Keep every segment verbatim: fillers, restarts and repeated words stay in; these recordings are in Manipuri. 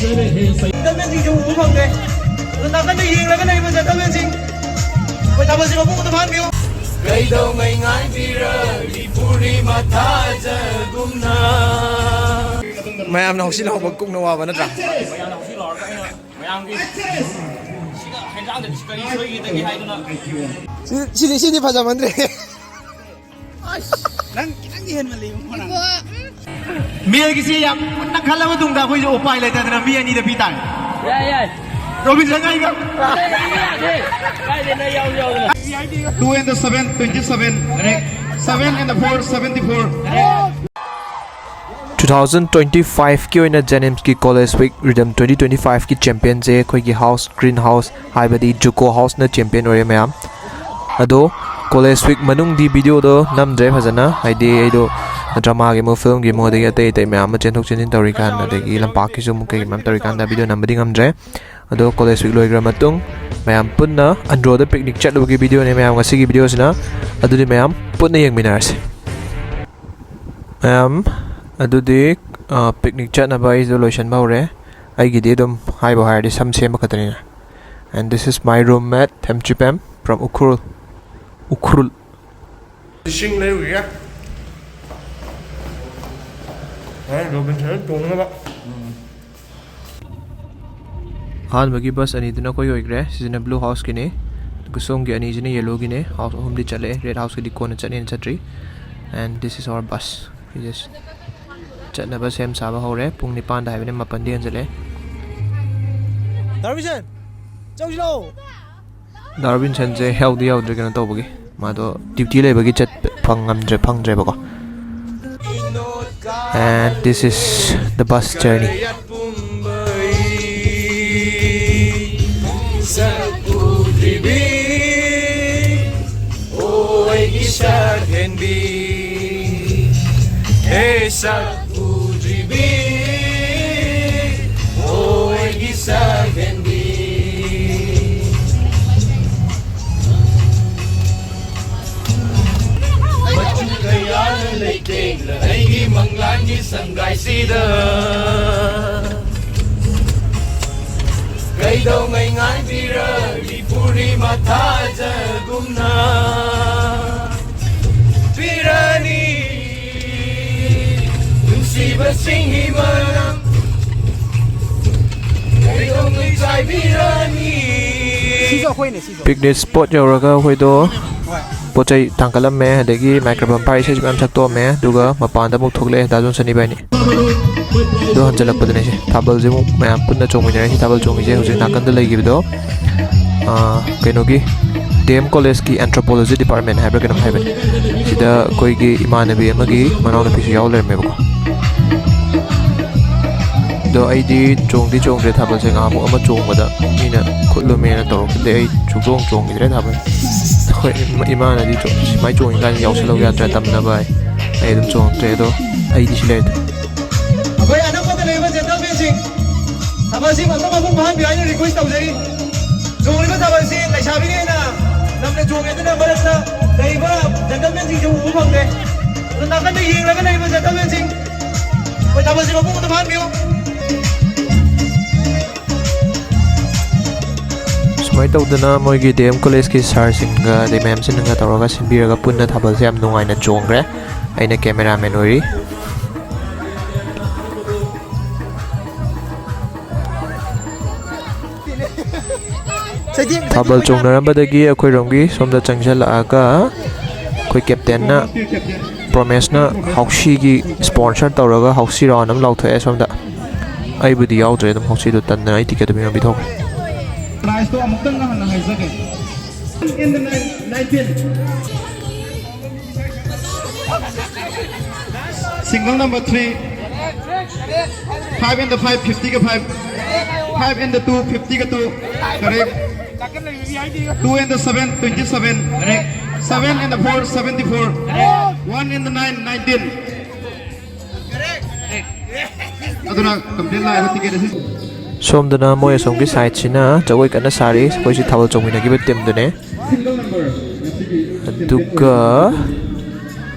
ꯖꯦꯟꯇꯜꯃꯦꯟꯁꯤꯡꯁꯨ ꯎꯕ ꯐꯪꯗꯦ꯫ ꯑꯗꯨ ꯅꯥꯀꯟꯗ ꯌꯦꯡꯂꯒ ꯂꯩꯕ ꯖꯦꯟꯇꯜꯃꯦꯟꯁꯤꯡ, ꯑꯩꯈꯣꯏ ꯊꯥꯕꯜꯁꯤ ꯃꯄꯨꯡ ꯑꯝꯇ ꯐꯥꯍꯟꯕꯤꯌꯨ꯫ ꯀꯩꯗꯧꯉꯩ ꯉꯥꯏꯕꯤꯔꯛꯂꯤ ꯄꯨꯔꯅꯤꯃꯥ ꯊꯥꯖꯒꯨꯝꯅ꯫ ꯃꯌꯥꯝꯅ ꯍꯧꯁꯤ ꯂꯥꯎꯕ ꯀꯨꯛꯅ ꯋꯥꯕ ꯅꯠꯇ꯭ꯔꯥ? ꯃꯌꯥꯝꯒꯤ ꯁꯤꯗ ꯍꯦꯟꯖꯥꯡꯗ ꯀꯔꯤ ꯁꯣꯏꯈꯤꯗꯒꯦ ꯍꯥꯏꯗꯨꯅ꯫ ꯁꯤ- ꯁꯤꯗꯤ ꯁꯤꯗꯤ ꯐꯖꯃꯟꯗ꯭ꯔꯦ꯫ ꯅꯪ ꯈꯤꯇꯪꯗꯤ ꯍꯦꯟꯃꯜꯂꯤ ꯏꯕꯨꯡꯉꯣ ꯅꯪ꯫ ꯃꯦꯜꯒꯤꯁꯤ ꯌꯥꯝ ꯃꯨꯟꯅ ꯈꯜꯂ ꯃꯇꯨꯡꯗ ꯑꯩꯈꯣꯏꯁꯨ ꯎꯄꯥꯏ ꯂꯩꯇꯗꯅ ꯃꯤ ꯑꯅꯤꯗ ꯄꯤ ꯇꯥꯔꯦ꯫ ꯌꯥꯏ, ꯌꯥꯏ꯫ ꯔꯣꯕꯤꯟꯁꯟ ꯉꯥꯏꯕ꯫ ꯌꯥꯗꯦ, ꯌꯥꯗꯦ꯫ ꯀꯥꯏꯗꯩꯅꯣ ꯌꯥꯎ ꯌꯥꯎꯗꯅ꯫ Two and the seven, twenty-seven, red. Seven and the four, seventy-four, red. Two thousand twenty five ꯀꯤ ꯑꯣꯏꯅ JNIMS ꯀꯤ College Week Rhythm twenty twenty five ꯀꯤ ꯆꯦꯝꯄꯤꯌꯟꯁꯦ ꯑꯩꯈꯣꯏꯒꯤ ꯍꯥꯎꯁ, ꯒ꯭ꯔꯤꯟ ꯍꯥꯎꯁ, ꯍꯥꯏꯕꯗꯤ ꯖꯨꯀꯣ ꯍꯥꯎꯁꯅ ꯆꯦꯝꯄꯤꯌꯟ ꯑꯣꯏꯔꯦ ꯃꯌꯥꯝ꯫ ꯑꯗꯣ ꯀꯣꯂꯦꯖ ꯋꯤꯛ ꯃꯅꯨꯡꯗꯤ ꯚꯤꯗꯤꯑꯣꯗꯣ ꯅꯝꯗ꯭ꯔꯦ ꯐꯖꯅ, ꯍꯥꯏꯗꯤ ꯑꯩꯗꯣ ꯗ꯭ꯔꯃꯥꯒꯤ ꯑꯃꯨꯛ, ꯐꯤꯂꯝꯒꯤ ꯑꯃꯨꯛ, ꯑꯗꯒꯤ ꯑꯇꯩ ꯑꯇꯩ ꯃꯌꯥꯝ ꯑꯃ ꯆꯦꯟꯊꯣꯛ ꯆꯦꯟꯁꯤꯟ ꯇꯧꯔꯤꯀꯥꯟꯗ, ꯑꯗꯒꯤ ꯂꯝꯄꯥꯛꯀꯤꯁꯨ ꯑꯃꯨꯛ ꯀꯩ ꯃꯌꯥꯝ ꯇꯧꯔꯤꯀꯥꯟꯗ ꯚꯤꯗꯤꯑꯣ ꯅꯝꯕꯗꯤ ꯉꯝꯗ꯭ꯔꯦ꯫ ꯑꯗꯣ ꯀꯣꯂꯦꯖ ꯋꯤꯛ ꯂꯣꯏꯈ꯭ꯔ ꯃꯇꯨꯡ ꯃꯌꯥꯝ ꯄꯨꯟꯅ ꯑꯟꯗ꯭ꯔꯣꯗ ꯄꯤꯛꯅꯤꯛ ꯆꯠꯂꯨꯕꯒꯤ ꯚꯤꯗꯤꯑꯣꯅꯦ ꯃꯌꯥꯝ ꯉꯁꯤꯒꯤ ꯚꯤꯗꯤꯑꯣꯁꯤꯅ꯫ ꯑꯗꯨꯗꯤ ꯃꯌꯥꯝ ꯄꯨꯟꯅ ꯌꯦꯡꯃꯤꯟꯅꯔꯁꯤ꯫ ꯃꯌꯥꯝ ꯑꯗꯨꯗꯤ, ꯑ, ꯄꯤꯛꯅꯤꯛ ꯆꯠꯅꯕ ꯑꯩꯁꯨ ꯂꯣꯏꯁꯤꯟꯕ ꯍꯧꯔꯦ꯫ ꯑꯩꯒꯤꯗꯤ ꯑꯗꯨꯝ ꯍꯥꯏꯕꯨ ꯍꯥꯏꯔꯗꯤ ꯁꯝ ꯁꯦꯝꯕ ꯈꯛꯇꯅꯤꯅ꯫ And this is my roommate, Themchipem from Ukhrul. Ukhrul. ꯏꯁꯤꯡ ꯂꯩꯔꯨꯒꯦ꯫ ꯍꯣꯔꯦꯟ ꯔꯣꯕꯤꯟꯁꯟ ꯇꯣꯡꯅꯕ꯫ ꯑꯍꯥꯟꯕꯒꯤ ꯕꯁ ꯑꯅꯤꯗꯨꯅ ꯑꯩꯈꯣꯏ ꯑꯣꯏꯈ꯭ꯔꯦ꯫ ꯁꯤꯁꯤꯅ ꯕ꯭ꯂꯨ ꯍꯥꯎꯁꯀꯤꯅꯤ, ꯑꯗꯨꯒ ꯁꯣꯝꯒꯤ ꯑꯅꯤꯁꯤꯅ ꯌꯦꯜꯂꯣꯒꯤꯅꯤ꯫ ꯍꯥꯎꯁ ꯑꯍꯨꯝꯗꯤ ꯆꯠꯂꯛꯑꯦ, ꯔꯦꯗ ꯍꯥꯎꯁꯀꯤꯗꯤ ꯀꯣꯟꯅ ꯆꯠꯅꯦꯅ ꯆꯠꯇ꯭ꯔꯤ꯫ And this is our bus. ꯆꯠꯅꯕ ꯁꯦꯝ ꯁꯥꯕ ꯍꯧꯔꯦ꯫ ꯄꯨꯡ ꯅꯤꯄꯥꯟꯗ ꯍꯥꯏꯕꯅꯤ, ꯃꯥꯄꯟꯗꯤ ꯍꯦꯟꯖꯜꯂꯛꯑꯦ꯫ ꯗꯥ ꯔꯣꯕꯤꯟꯁꯟ, ꯆꯧꯁꯤ ꯂꯥꯛꯑꯣ꯫ ꯗꯥ ꯔꯣꯕꯤꯟꯁꯟꯁꯦ ꯌꯥꯎꯗꯤ ꯌꯥꯎꯗ꯭ꯔꯦ, ꯀꯩꯅꯣ ꯇꯧꯕꯒꯤ, ꯃꯥꯗꯣ ꯗ꯭ꯌꯨꯇꯤ ꯂꯩꯕꯒꯤ ꯆꯠꯄ ꯐꯪ-, ꯉꯝꯗ꯭ꯔꯦ, ꯐꯪꯗ꯭ꯔꯦꯕꯀꯣ꯫ And this is the bus journey. ꯁꯛ ꯎꯗ꯭ꯔꯤꯕꯤ, ꯑꯣ ꯑꯩꯒꯤ ꯁꯛ ꯍꯦꯟꯕꯤ, ꯍꯦ ꯁꯛ ꯎꯗ꯭ꯔꯤꯕꯤ, ꯑꯣ ꯑꯩꯒꯤ ꯁꯛ ꯍꯦꯟꯕꯤ꯫ ꯃꯆꯨ ꯀꯌꯥꯅ ꯂꯩꯇꯦꯡꯂ ꯑꯩꯒꯤ ꯃꯪꯂꯥꯟꯒꯤ ꯁꯪꯒꯥꯏꯁꯤꯗ꯫ ꯀꯩꯗꯧꯉꯩ ꯉꯥꯏꯕꯤꯔꯅꯤ ꯄꯨꯔꯅꯤꯃꯥ ꯊꯥꯖꯒꯨꯝꯅ ꯄꯤꯔꯅꯤ ꯅꯨꯡꯁꯤꯕꯁꯤꯡꯒꯤ ꯃꯅꯝ ꯀꯩꯗꯧꯉꯩ ꯆꯥꯏꯕꯤꯔꯅꯤ ꯁꯤꯁꯨ ꯑꯩꯈꯣꯏꯅꯦ ꯁꯤꯁꯨ ꯄꯤꯛꯅꯤꯛ ꯁ꯭ꯄꯣꯠ ꯌꯧꯔꯒ ꯑꯩꯈꯣꯏꯗꯣ ꯄꯣꯠ ꯆꯩ ꯊꯥꯡꯒꯠꯂꯝꯃꯦ, ꯑꯗꯒꯤ ꯃꯥꯏꯀ꯭ꯔꯣꯐꯣꯟ ꯄꯥꯏꯔ ꯏꯁꯩꯁꯨ ꯃꯌꯥꯝ ꯁꯛꯇꯣꯛꯑꯝꯃꯦ, ꯑꯗꯨꯒ ꯃꯄꯥꯟꯗ ꯑꯃꯨꯛ ꯊꯣꯛꯂꯛꯑꯦ ꯗꯥ ꯖꯣꯟꯁꯟ ꯏꯕꯥꯅꯤ꯫ ꯑꯗꯨ ꯍꯟꯖꯜꯂꯛꯄꯗꯅꯦ ꯁꯤ ꯊꯥꯕꯜꯁꯦ ꯑꯃꯨꯛ ꯃꯌꯥꯝ ꯄꯨꯟꯅ ꯆꯣꯡꯃꯤꯟꯅꯔꯦ꯫ ꯁꯤ ꯊꯥꯕꯜ ꯆꯣꯡꯉꯤꯁꯦ ꯍꯧꯖꯤꯛ ꯅꯥꯀꯟꯗ ꯂꯩꯈꯤꯕꯗꯣ, ꯑꯥ, ꯀꯩꯅꯣꯒꯤ ꯗꯤ ꯑꯦꯝ ꯀꯣꯂꯦꯖꯀꯤ ꯑꯦꯟꯊ꯭ꯔꯣꯄꯣꯂꯣꯖꯤ ꯗꯤꯄꯥꯔꯠꯃꯦꯟ ꯍꯥꯏꯕ꯭ꯔꯥ ꯀꯩꯅꯣꯝ ꯍꯥꯏꯕꯅꯤ꯫ ꯁꯤꯗ ꯑꯩꯈꯣꯏꯒꯤ ꯏꯃꯥꯟꯅꯕꯤ ꯑꯃꯒꯤ ꯃꯅꯥꯎꯅꯨꯄꯤꯁꯨ ꯌꯥꯎ ꯂꯩꯔꯝꯃꯦꯕꯀꯣ꯫ ꯑꯗꯣ ꯑꯩꯗꯤ ꯆꯣꯡꯗꯤ ꯆꯣꯡꯗ꯭ꯔꯦ ꯊꯥꯕꯜꯁꯦ꯫ ꯉꯥꯏꯍꯥꯛꯃꯨꯛ ꯑꯃ ꯆꯣꯡꯕꯗ ꯃꯤꯅ ꯈꯨꯠ ꯂꯨꯝꯃꯦꯅ ꯇꯧꯔꯛꯈꯤꯕꯗꯩ ꯑꯩ ꯁꯨꯡꯆꯣꯡ ꯆꯣꯡꯈꯤꯗ꯭ꯔꯦ ꯊꯥꯕꯜ꯫ ꯍꯣꯏ, ꯏꯃꯥꯅꯗꯤ ꯆꯣ-, ꯁꯨꯃꯥꯏꯅ ꯆꯣꯡꯉꯤꯀꯥꯟꯗ ꯌꯥꯎꯁꯜꯍꯧ ꯌꯥꯗ꯭ꯔꯥ ꯇꯝꯅꯕ ꯍꯥꯏ꯫ ꯑꯩ ꯑꯗꯨꯝ ꯆꯣꯡꯉꯛꯇ꯭ꯔꯦ꯫ ꯑꯗꯣ ꯑꯩꯗꯤ ꯁꯤ ꯂꯩꯔꯦ꯫ ꯑꯩꯈꯣꯏ ꯑꯅꯛꯄꯗ ꯂꯩꯕ ꯖꯦꯟꯇꯜꯃꯦꯟꯁꯤꯡ, ꯊꯥꯕꯜꯁꯤ ꯑꯃꯨꯛꯇꯪ ꯃꯄꯨꯡ ꯐꯥꯍꯟꯕꯤꯌꯨ ꯍꯥꯏꯅ ꯔꯤꯀ꯭ꯋꯦꯁ ꯇꯧꯖꯔꯤ꯫ ꯆꯣꯡꯂꯤꯕ ꯊꯥꯕꯜꯁꯤ ꯂꯩꯁꯥꯕꯤꯅ ꯍꯦꯟꯅ ꯅꯝꯅ ꯆꯣꯡꯉꯦ, ꯑꯗꯨꯅ ꯃꯔꯛꯇ ꯂꯩꯔꯤꯕ ꯖꯦꯟꯇꯜꯃꯦꯟꯁꯤꯡꯁꯤ ꯎꯕ ꯐꯪꯗꯦ꯫ ꯑꯗꯨ ꯅꯥꯀꯟꯗ ꯌꯦꯡꯂꯒ ꯂꯩꯔꯤꯕ ꯖꯦꯟꯇꯜꯃꯦꯟꯁꯤꯡ, ꯑꯩꯈꯣꯏ ꯊꯥꯕꯜꯁꯤ ꯃꯄꯨꯡ ꯑꯝꯇ ꯐꯥꯍꯟꯕꯤꯌꯨ꯫ ꯁꯨꯃꯥꯏꯅ ꯇꯧꯗꯅ ꯃꯣꯏꯒꯤ ꯗꯤ ꯑꯦꯝ ꯀꯣꯂꯦꯖꯀꯤ ꯁꯥꯔꯁꯤꯡꯒ ꯑꯗꯩ ꯃꯦꯝꯁꯤꯡꯒ ꯇꯧꯔꯒ ꯁꯤꯟꯕꯤꯔꯒ ꯄꯨꯟꯅ ꯊꯥꯕꯜꯁꯦ ꯌꯥꯝ ꯅꯨꯡꯉꯥꯏꯅ ꯆꯣꯡꯈ꯭ꯔꯦ꯫ ꯑꯩꯅ ꯀꯦꯃꯦꯔꯥꯃꯦꯟ ꯑꯣꯏꯔꯤ꯫ ꯊꯥꯕꯜ ꯆꯣꯡꯅꯔꯝꯕꯗꯒꯤ ꯑꯩꯈꯣꯏꯔꯣꯝꯒꯤ ꯁꯣꯝꯗ ꯆꯪꯁꯤꯜꯂꯛꯑꯒ ꯑꯩꯈꯣꯏ ꯀꯦꯞꯇꯦꯟꯅ, ꯄ꯭ꯔꯣꯃꯦꯁꯅ ꯍꯥꯎꯁꯤꯒꯤ ꯁ꯭ꯄꯣꯟꯁꯔ ꯇꯧꯔꯒ ꯍꯥꯎꯁꯤ ꯔꯥꯎꯟ ꯑꯃ ꯂꯥꯎꯊꯣꯛꯑꯦ ꯁꯣꯝꯗ꯫ ꯑꯩꯕꯨꯗꯤ ꯌꯥꯎꯗ꯭ꯔꯦ, ꯑꯗꯨꯝ ꯍꯥꯎꯁꯤꯗꯣ ꯇꯟꯗꯅ ꯑꯩ ꯇꯤꯀꯦꯠ ꯑꯗꯨꯝ ꯌꯣꯟꯕꯤꯊꯣꯛꯈ꯭ꯔꯦ꯫ ꯄ꯭ꯔꯥꯏꯖꯇꯣ ꯑꯃꯨꯛꯇꯪ ꯍꯥꯟꯅ ꯍꯥꯏꯖꯒꯦ꯫ In the nine, nineteen. Single number three. Five into five, fifty का five. Five into two, fifty का two. Correct. Two into seven, twenty-seven. Correct. Seven into four, seventy-four. Correct. One into nine, nineteen. ꯑꯗꯨꯅ complete line ticket ꯑꯁꯤ ꯁꯣꯝꯗꯅ ꯃꯣꯏ ꯑꯁꯣꯝꯒꯤ ꯁꯥꯏꯠꯁꯤꯅ ꯖꯒꯣꯏ ꯀꯟꯅ ꯁꯥꯔꯤ꯫ ꯑꯩꯈꯣꯏꯁꯤ ꯊꯥꯕꯜ ꯆꯣꯡꯃꯤꯟꯅꯈꯤꯕ ꯇꯤꯝꯗꯨꯅꯦ꯫ ꯑꯗꯨꯒ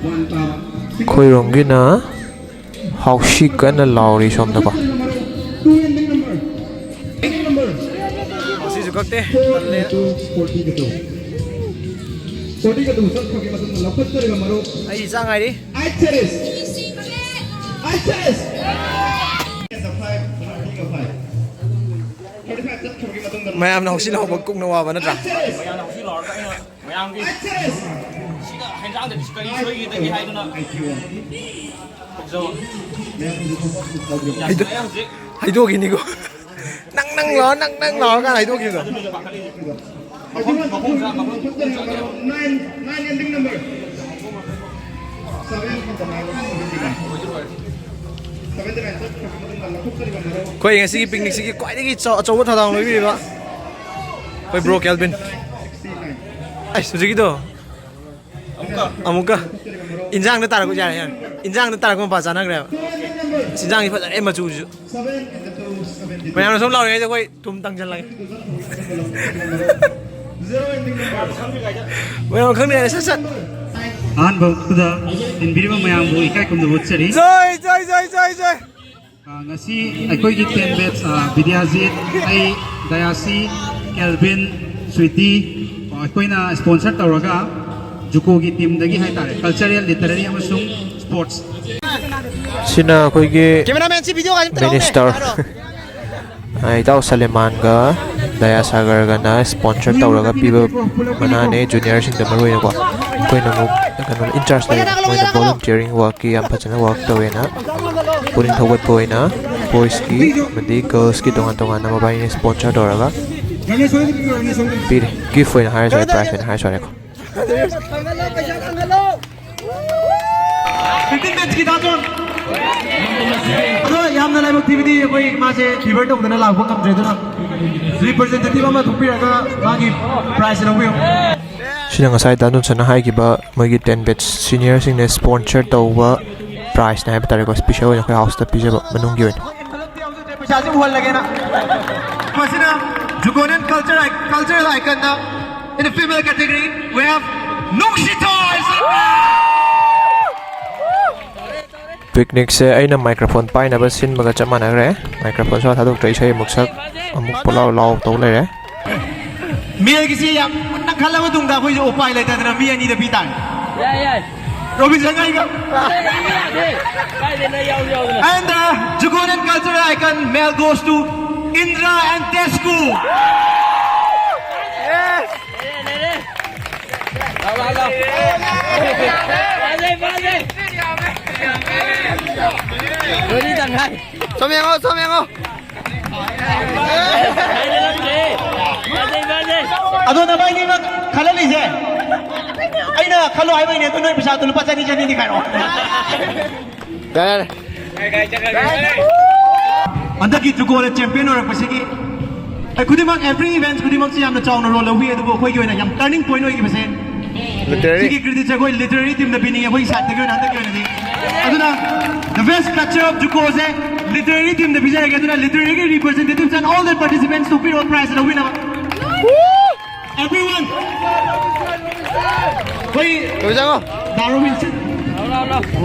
ꯑꯩꯈꯣꯏꯔꯣꯝꯒꯤꯅ ꯍꯥꯎꯁꯤ ꯀꯟꯅ ꯂꯥꯎꯔꯤ ꯁꯣꯝꯗꯀꯣ꯫ ꯀꯛꯇꯦ, ꯇꯜꯂꯦ꯫ ꯐꯣꯔꯇꯤꯒ ꯇꯨ, ꯐꯣꯔꯇꯤꯒ ꯇꯨ ꯆꯠꯈ꯭ꯔꯕꯒꯤ ꯃꯇꯨꯡꯗ ꯂꯧꯈꯠꯆꯔꯤꯕ ꯃꯔꯨꯞ ꯑꯩ ꯆꯥ ꯉꯥꯏꯔꯤ꯫ Eight series, eight series. ꯐꯣꯔꯇꯤꯒ ꯐꯥꯏꯚ, ꯐꯣꯔꯇꯤꯒ ꯐꯥꯏꯚ ꯆꯠꯈ꯭ꯔꯕꯒꯤ ꯃꯇꯨꯡꯗ ꯃꯌꯥꯝꯅ ꯍꯧꯁꯤ ꯂꯥꯎꯕ ꯀꯨꯛꯅ ꯋꯥꯕ ꯅꯠꯇ꯭ꯔꯥ? Eight series. ꯃꯌꯥꯝꯒꯤ ꯑꯥꯏꯠ ꯁꯦꯔꯤꯁ꯫ ꯁꯤꯗ ꯍꯦꯟꯖꯥꯡꯗꯗꯤ ꯀꯔꯤ ꯁꯣꯏꯈꯤꯗꯒꯦ ꯍꯥꯏꯗꯨꯅ ꯇꯧꯖꯕ꯫ ꯍꯩꯗꯣ-, ꯍꯩꯗꯣꯛꯈꯤꯅꯤꯀꯣ꯫ ꯅꯪ ꯅꯪ ꯂꯥꯎ, ꯅꯪ ꯅꯪ ꯂꯥꯎꯔꯀꯥꯟꯗ ꯍꯩꯗꯣꯛꯈꯤꯕꯗꯣ꯫ ꯑꯗꯨꯅ ꯃꯈꯣꯡ ꯆꯥ-, ꯃꯈꯣꯡ ꯆꯥ-, ꯅꯥꯏꯟ, ꯅꯥꯏꯟ ꯑꯦꯟꯗꯤꯡ ꯅꯝꯕꯔ꯫ ꯑꯩꯈꯣꯏ ꯉꯁꯤꯒꯤ ꯄꯤꯛꯅꯤꯛꯁꯤꯒꯤ ꯈ꯭ꯋꯥꯏꯗꯒꯤ ꯆꯥꯎ-, ꯑꯆꯧꯕ ꯊꯧꯗꯥꯡ ꯂꯧꯕꯤꯔꯤꯕ ꯑꯩꯈꯣꯏ ꯕ꯭ꯔꯣ ꯀꯦꯜꯕꯤꯟ꯫ ꯑꯩꯁ, ꯍꯧꯖꯤꯛꯀꯤꯗꯣ ꯑꯃꯨꯛꯀ ꯏꯟꯖꯥꯡꯗ ꯇꯥꯔꯛꯄ, ꯌꯥꯔꯦ, ꯌꯥꯔꯦ꯫ ꯏꯟꯖꯥꯡꯗ ꯇꯥꯔꯛꯄ ꯃꯄꯥ ꯆꯥꯅꯈ꯭ꯔꯦꯕ꯫ ꯏꯟꯖꯥꯡꯁꯤ ꯐꯖꯔꯦ ꯃꯆꯨꯁꯤꯁꯨ꯫ ꯃꯌꯥꯝꯅ ꯁꯨꯝ ꯂꯥꯎꯔꯤꯉꯩꯗ ꯑꯩꯈꯣꯏ ꯊꯨꯝ ꯇꯪꯁꯤꯜꯂꯒꯦ꯫ ꯃꯌꯥꯝ ꯈꯪꯗꯦ, ꯁꯠ ꯁꯠ꯫ ꯑꯍꯥꯟꯕ ꯍꯧꯔꯛꯄꯗ ꯇꯤꯟꯕꯤꯔꯤꯕ ꯃꯌꯥꯝꯕꯨ ꯏꯀꯥꯏ ꯈꯨꯝꯅꯕ ꯎꯠꯆꯔꯤ꯫ ꯖꯣꯏ, ꯖꯣꯏ, ꯖꯣꯏ, ꯖꯣꯏ, ꯖꯣꯏ꯫ ꯑ, ꯉꯁꯤ ꯑꯩꯈꯣꯏꯒꯤ ꯇꯦꯟ ꯕꯦꯠꯁ, ꯑ, ꯕꯤꯗ꯭ꯌꯥꯖꯤꯠ, ꯑꯩ, ꯗꯌꯥꯁꯤ, ꯀꯦꯜꯕꯤꯟ, ꯁ꯭ꯋꯤꯇꯤ, ꯑ, ꯑꯩꯈꯣꯏꯅ ꯁ꯭ꯄꯣꯟꯁꯔ ꯇꯧꯔꯒ ꯖꯨꯀꯣꯒꯤ ꯇꯤꯝꯗꯒꯤ ꯍꯥꯏꯇꯥꯔꯦ, ꯀꯜꯆꯔꯦꯜ, ꯂꯤꯇꯔꯦꯔꯤ ꯑꯃꯁꯨꯡ ꯁ꯭ꯄꯣꯔꯠꯁ꯫ ꯁꯤꯅ ꯑꯩꯈꯣꯏꯒꯤ ꯀꯦꯃꯦꯔꯥꯃꯦꯟꯁꯤ ꯚꯤꯗꯤꯑꯣ ꯒꯥꯔꯤ ꯑꯝꯇ ꯂꯧꯅꯦ꯫ ꯃꯤꯅꯤꯁꯇꯔ, ꯏꯇꯥꯎ ꯁꯂꯤꯃꯥꯟꯒ ꯗꯌꯥꯁꯥꯒꯔꯒꯅ ꯁ꯭ꯄꯣꯟꯁꯔ ꯇꯧꯔꯒ ꯄꯤꯕ ꯃꯅꯥꯅꯦ, ꯖꯨꯅꯤꯌꯔꯁꯤꯡꯗ ꯃꯔꯨ ꯑꯣꯏꯅꯀꯣ꯫ ꯑꯩꯈꯣꯏꯅ ꯑꯃꯨꯛ ꯀꯩꯅꯣ, ꯏꯟꯆꯥꯔꯖ ꯂꯩꯌꯦ, ꯃꯣꯏꯅ ꯚꯣꯂꯨꯟꯇꯤꯌꯔꯤꯡ ꯋꯥꯔꯛꯀꯤ ꯌꯥꯝ ꯐꯖꯅ ꯋꯥꯔꯛ ꯇꯧꯋꯦꯅ, ꯄꯨꯛꯅꯤꯡ ꯊꯧꯒꯠꯄ ꯑꯣꯏꯅ ꯕꯣꯏꯁꯀꯤ ꯑꯃꯗꯤ ꯒꯔꯜꯁꯀꯤ ꯇꯣꯉꯥꯟ ꯇꯣꯉꯥꯟꯅ ꯃꯕꯥꯏꯅꯤ ꯁ꯭ꯄꯣꯟꯁꯔ ꯇꯧꯔꯒ ꯄꯤꯔꯤ꯫ ꯒꯤꯐ ꯑꯣꯏꯅ ꯍꯥꯏꯔꯁꯨ ꯌꯥꯔꯦ, ꯄ꯭ꯔꯥꯏꯖ ꯑꯣꯏꯅ ꯍꯥꯏꯔꯁꯨ ꯌꯥꯔꯦꯀꯣ꯫ ꯐꯤꯐꯇꯤꯟ ꯕꯦꯠꯁꯀꯤ ꯗꯥ ꯖꯣꯟ꯫ ꯑꯗꯣ ꯌꯥꯝꯅ ꯂꯥꯏꯕꯛ ꯊꯤꯕꯗꯤ ꯑꯩꯈꯣꯏ ꯃꯥꯁꯦ ꯐꯤꯚꯔ ꯇꯧꯗꯅ ꯂꯥꯛꯄ ꯉꯝꯗ꯭ꯔꯦ, ꯑꯗꯨꯅ ꯔꯤꯄ꯭ꯔꯖꯦꯟꯇꯦꯇꯤꯚ ꯑꯃ ꯊꯣꯛꯄꯤꯔꯒ ꯃꯥꯒꯤ ꯄ꯭ꯔꯥꯏꯖꯁꯦ ꯂꯧꯕꯤꯌꯨ꯫ ꯁꯤꯅ ꯉꯁꯥꯏ ꯗꯥ ꯖꯣꯟꯁꯟꯅ ꯍꯥꯏꯈꯤꯕ ꯃꯣꯏꯒꯤ ꯇꯦꯟ ꯕꯦꯠꯁ ꯁꯤꯅꯤꯌꯔꯁꯤꯡꯅ ꯁ꯭ꯄꯣꯟꯁꯔ ꯇꯧꯕ ꯄ꯭ꯔꯥꯏꯖꯅꯦ ꯍꯥꯏꯕ ꯇꯥꯔꯦꯀꯣ, ꯁ꯭ꯄꯤꯁꯦꯜ ꯑꯣꯏꯅ ꯑꯩꯈꯣꯏ ꯍꯥꯎꯁꯇ ꯄꯤꯖꯕ ꯃꯅꯨꯡꯒꯤ ꯑꯣꯏꯅ꯫ ꯄꯩꯁꯥꯁꯦ ꯎꯍꯜꯂꯒꯦꯅ꯫ ꯃꯁꯤꯅ Jugonan culture, cultural iconꯗ in the female category we have ꯅꯨꯡꯁꯤꯊꯣꯏ ꯁꯔꯀꯥꯔ꯫ ꯄꯤꯛꯅꯤꯛꯁꯦ ꯑꯩꯅ ꯃꯥꯏꯀ꯭ꯔꯣꯐꯣꯟ ꯄꯥꯏꯅꯕ ꯁꯤꯟꯕꯒ ꯆꯞ ꯃꯥꯟꯅꯈ꯭ꯔꯦ꯫ ꯃꯥꯏꯀ꯭ꯔꯣꯐꯣꯟꯁꯨ ꯊꯥꯗꯣꯛꯇ꯭ꯔꯦ, ꯏꯁꯩ ꯑꯃꯨꯛ ꯁꯛ, ꯑꯃꯨꯛ ꯄꯨꯂꯥꯎ ꯂꯥꯎ ꯇꯧ ꯂꯩꯔꯦ꯫ ꯃꯦꯜꯒꯤꯁꯤ ꯌꯥꯝ ꯃꯨꯟꯅ ꯈꯜꯂ ꯃꯇꯨꯡꯗ ꯑꯩꯈꯣꯏꯁꯨ ꯎꯄꯥꯏ ꯂꯩꯇꯗꯅ ꯃꯤ ꯑꯅꯤꯗ ꯄꯤ ꯇꯥꯔꯦ꯫ ꯌꯥꯏ, ꯌꯥꯏ꯫ ꯔꯣꯕꯤꯟ ꯁꯪꯉꯥꯏꯒ꯫ ꯌꯥꯗꯦ, ꯌꯥꯗꯦ꯫ ꯀꯥꯏꯗꯩꯅꯣ ꯌꯥꯎ, ꯌꯥꯎꯗꯅ꯫ And the Jugonan cultural icon male goes to Indra and Tesku. ꯂꯥꯎ, ꯂꯥꯎ, ꯂꯥꯎ꯫ ꯐꯖꯩ, ꯐꯖꯩ꯫ ꯂꯣꯏꯔꯤ ꯇꯪꯈꯥꯏ꯫ ꯁꯣꯝ ꯌꯦꯡꯉꯣ, ꯁꯣꯝ ꯌꯦꯡꯉꯣ꯫ ꯑꯗꯣ ꯅꯕꯥꯏꯅꯤꯃꯛ ꯈꯜꯍꯜꯂꯤꯁꯦ ꯑꯩꯅ ꯈꯜꯂꯣ ꯍꯥꯏꯕꯩꯅꯦ꯫ ꯑꯗꯨ ꯅꯣꯏ ꯄꯩꯁꯥꯗꯣ ꯂꯨꯄꯥ ꯆꯅꯤ, ꯆꯅꯤꯗꯤ ꯈꯥꯏꯔꯛꯑꯣ꯫ ꯌꯥꯔꯦ, ꯌꯥꯔꯦ꯫ ꯍꯟꯗꯛꯀꯤ ꯇ꯭ꯔꯨꯀꯣꯗ ꯆꯦꯝꯄꯤꯌꯟ ꯑꯣꯏꯔꯛꯄꯁꯤꯒꯤ ꯑꯩ ꯈꯨꯗꯤꯡꯃꯛ, every events ꯈꯨꯗꯤꯡꯃꯛꯁꯤ ꯌꯥꯝꯅ ꯆꯥꯎꯅ ꯔꯣꯜ ꯂꯧꯕꯤ, ꯑꯗꯨꯕꯨ ꯑꯩꯈꯣꯏꯒꯤ ꯑꯣꯏꯅ ꯌꯥꯝ ꯇꯔꯅꯤꯡ ꯄꯣꯏꯟ ꯑꯣꯏꯈꯤꯕꯁꯦ, ꯂꯤꯇꯔꯦꯔꯤ꯫ ꯁꯤꯒꯤ ꯀ꯭ꯔꯤꯗꯤꯠꯁꯦ ꯑꯩꯈꯣꯏ ꯂꯤꯇꯔꯦꯔꯤ ꯇꯤꯝꯗ ꯄꯤꯅꯤꯡꯉꯦ, ꯑꯩꯈꯣꯏꯒꯤ ꯁꯥꯏꯠꯇꯒꯤ ꯑꯣꯏꯅ, ꯍꯟꯗꯛꯀꯤ ꯑꯣꯏꯅꯗꯤ꯫ ꯑꯗꯨꯅ the best culture of ꯇ꯭ꯔꯨꯀꯣꯁꯦ ꯂꯤꯇꯔꯦꯔꯤ ꯇꯤꯝꯗ ꯄꯤꯖꯔꯒꯦ꯫ ꯑꯗꯨꯅ ꯂꯤꯇꯔꯦꯔꯤꯒꯤ representatives and all the participants ꯊꯣꯛꯄꯤꯔꯛꯑꯣ, ꯄ꯭ꯔꯥꯏꯖ ꯂꯧꯕꯤꯅꯕ꯫ Everyone. ꯑꯩꯈꯣꯏ ꯂꯣꯏꯖꯪꯉꯣ꯫ ꯗꯥ ꯔꯣꯕꯤꯟꯁꯟ꯫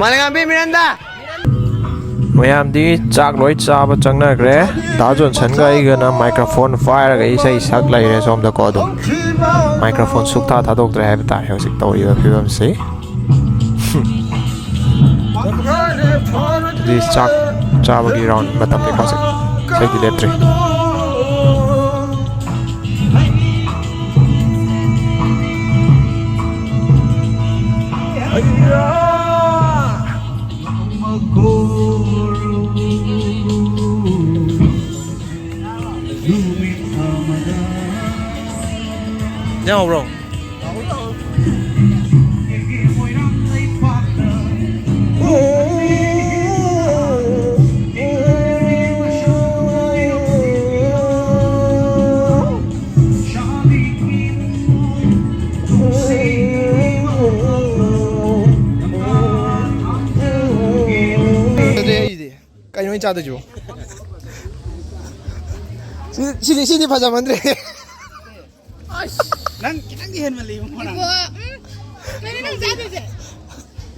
ꯃꯥꯂꯦꯝꯉꯥꯝꯕꯤ ꯃꯤꯔꯟꯗꯥ꯫ ꯃꯌꯥꯝꯗꯤ ꯆꯥꯛ ꯂꯣꯏ ꯆꯥꯕ ꯆꯪꯅꯈ꯭ꯔꯦ꯫ ꯗꯥ ꯖꯣꯟꯁꯟꯒ ꯑꯩꯒꯅ ꯃꯥꯏꯀ꯭ꯔꯣꯐꯣꯟ ꯄꯥꯏꯔꯒ ꯏꯁꯩ ꯁꯛ ꯂꯩꯔꯦ ꯁꯣꯝꯗꯀꯣ꯫ ꯑꯗꯨꯝ ꯃꯥꯏꯀ꯭ꯔꯣꯐꯣꯟ ꯁꯨꯛꯊꯥ ꯊꯥꯗꯣꯛꯇ꯭ꯔꯦ ꯍꯥꯏꯕ ꯇꯥꯔꯦ ꯍꯧꯖꯤꯛ ꯇꯧꯔꯤꯕ ꯐꯤꯕꯝꯁꯤ꯫ ꯍꯧꯖꯤꯛ ꯆꯥꯛ ꯆꯥꯕꯒꯤ ꯔꯥꯎꯟ ꯃꯇꯝꯅꯤꯀꯣ ꯍꯧꯖꯤꯛ꯫ ꯏꯁꯩꯗꯤ ꯂꯦꯞꯇ꯭ꯔꯤ꯫ ꯌꯥꯎꯕ꯭ꯔꯣ? ꯀꯩꯅꯣ ꯑꯩꯅ ꯆꯥꯗꯣꯏꯁꯤꯕꯣ? ꯁꯤ-, ꯁꯤꯗꯤ, ꯁꯤꯗꯤ ꯐꯖꯃꯟꯗ꯭ꯔꯦ꯫ ꯑꯁ, ꯅꯪ ꯈꯤꯇꯪꯗꯤ ꯍꯦꯟꯃꯜꯂꯤ, ꯏꯕꯨꯡꯉꯣ, ꯅꯪ꯫ ꯏꯕꯣ, ꯎꯝ, ꯀꯩꯅꯣ ꯅꯪ ꯆꯥꯗꯣꯏꯁꯦ?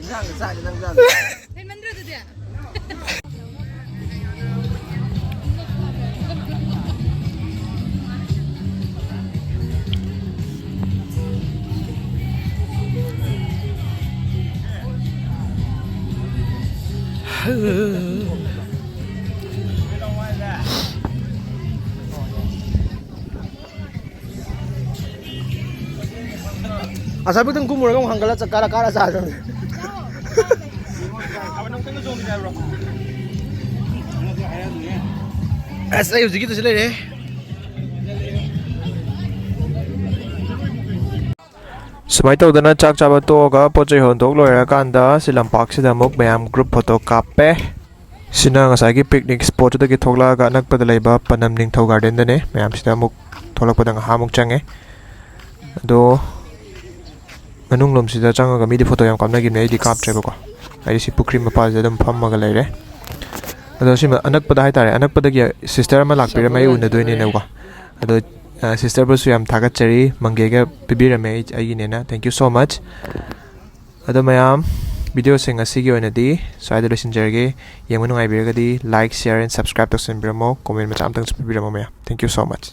ꯏꯟꯖꯥꯡꯗ ꯆꯥꯗꯦ, ꯅꯪ ꯆꯥꯗꯦ꯫ ꯍꯦꯟꯃꯟꯗ꯭ꯔꯣ ꯑꯗꯨꯗꯤ? ꯎꯝ, ꯑꯁꯥꯏꯕꯨꯛꯇꯪ ꯀꯨꯝꯃꯨꯔꯒ ꯑꯃꯨꯛ ꯍꯪꯒꯠꯂ ꯆꯠ ꯀꯥꯔ ꯀꯥꯔ ꯆꯥꯗ꯭ꯔꯕꯅꯦ꯫ ꯑꯁ, ꯑꯩ ꯍꯧꯖꯤꯛꯀꯤꯗꯨꯁꯨ ꯂꯩꯔꯦ꯫ ꯁꯨꯃꯥꯏꯅ ꯇꯧꯗꯅ ꯆꯥꯛ ꯆꯥꯕ ꯇꯣꯛꯑꯒ ꯄꯣꯠ ꯆꯩ ꯍꯣꯟꯗꯣꯛ ꯂꯣꯏꯔꯀꯥꯟꯗ ꯁꯤ ꯂꯝꯄꯥꯛꯁꯤꯗ ꯑꯃꯨꯛ ꯃꯌꯥꯝ ꯒ꯭ꯔꯨꯞ ꯐꯣꯇꯣ ꯀꯥꯞꯄꯦ꯫ ꯁꯤꯅ ꯉꯁꯥꯏꯒꯤ ꯄꯤꯛꯅꯤꯛ ꯁ꯭ꯄꯣꯠꯇꯨꯗꯒꯤ ꯊꯣꯛꯂꯛꯑꯒ ꯑꯅꯛꯄꯗ ꯂꯩꯕ ꯄꯅꯝ ꯅꯤꯡꯊꯧ ꯒꯥꯔꯗꯦꯟꯗꯅꯦ꯫ ꯃꯌꯥꯝꯁꯤꯗ ꯑꯃꯨꯛ ꯊꯣꯛꯂꯛꯄꯗ ꯉꯥꯏꯍꯥꯛꯃꯨꯛ ꯆꯪꯉꯦ꯫ ꯑꯗꯣ ꯃꯅꯨꯡ ꯂꯣꯝꯁꯤꯗ ꯆꯪꯉꯒ ꯃꯤꯗꯤ ꯐꯣꯇꯣ ꯌꯥꯝ ꯀꯥꯞꯅꯈꯤꯕꯅꯦ, ꯑꯩꯗꯤ ꯀꯥꯞꯇ꯭ꯔꯦꯕꯀꯣ꯫ ꯑꯩꯗꯤ ꯁꯤ ꯄꯨꯈ꯭ꯔꯤ ꯃꯄꯥꯁꯤꯗ ꯑꯗꯨꯝ ꯐꯝꯃꯒ ꯂꯩꯔꯦ꯫ ꯑꯗꯣ ꯁꯤ ꯑꯅꯛꯄꯗ ꯍꯥꯏꯇꯥꯔꯦ, ꯑꯅꯛꯄꯗꯒꯤ ꯁꯤꯁꯇꯔ ꯑꯃ ꯂꯥꯛꯄꯤꯔꯝꯃꯦ, ꯑꯩ ꯎꯅꯗꯣꯏꯅꯦꯅꯀꯣ꯫ ꯑꯗꯣ ꯁꯤꯁꯇꯔꯕꯨꯁꯨ ꯌꯥꯝ ꯊꯥꯒꯠꯆꯔꯤ, ꯃꯪꯒꯦꯒ ꯄꯤꯕꯤꯔꯝꯃꯦ ꯑꯩ, ꯑꯩꯒꯤꯅꯦꯅ꯫ Thank you so much꯫ ꯑꯗꯣ ꯃꯌꯥꯝ, ꯚꯤꯗꯤꯑꯣꯁꯦ ꯉꯁꯤꯒꯤ ꯑꯣꯏꯅꯗꯤ ꯁ꯭ꯋꯥꯏꯗ ꯂꯣꯏꯁꯤꯟꯖꯔꯒꯦ꯫ ꯌꯦꯡꯕ ꯅꯨꯡꯉꯥꯏꯕꯤꯔꯒꯗꯤ like, share and subscribe ꯇꯧꯁꯟꯕꯤꯔꯝꯃꯣ, comment ꯃꯆꯥ ꯑꯝꯇꯪꯁꯨ ꯄꯤꯕꯤꯔꯝꯃꯣ ꯃꯌꯥꯝ꯫ Thank you so much꯫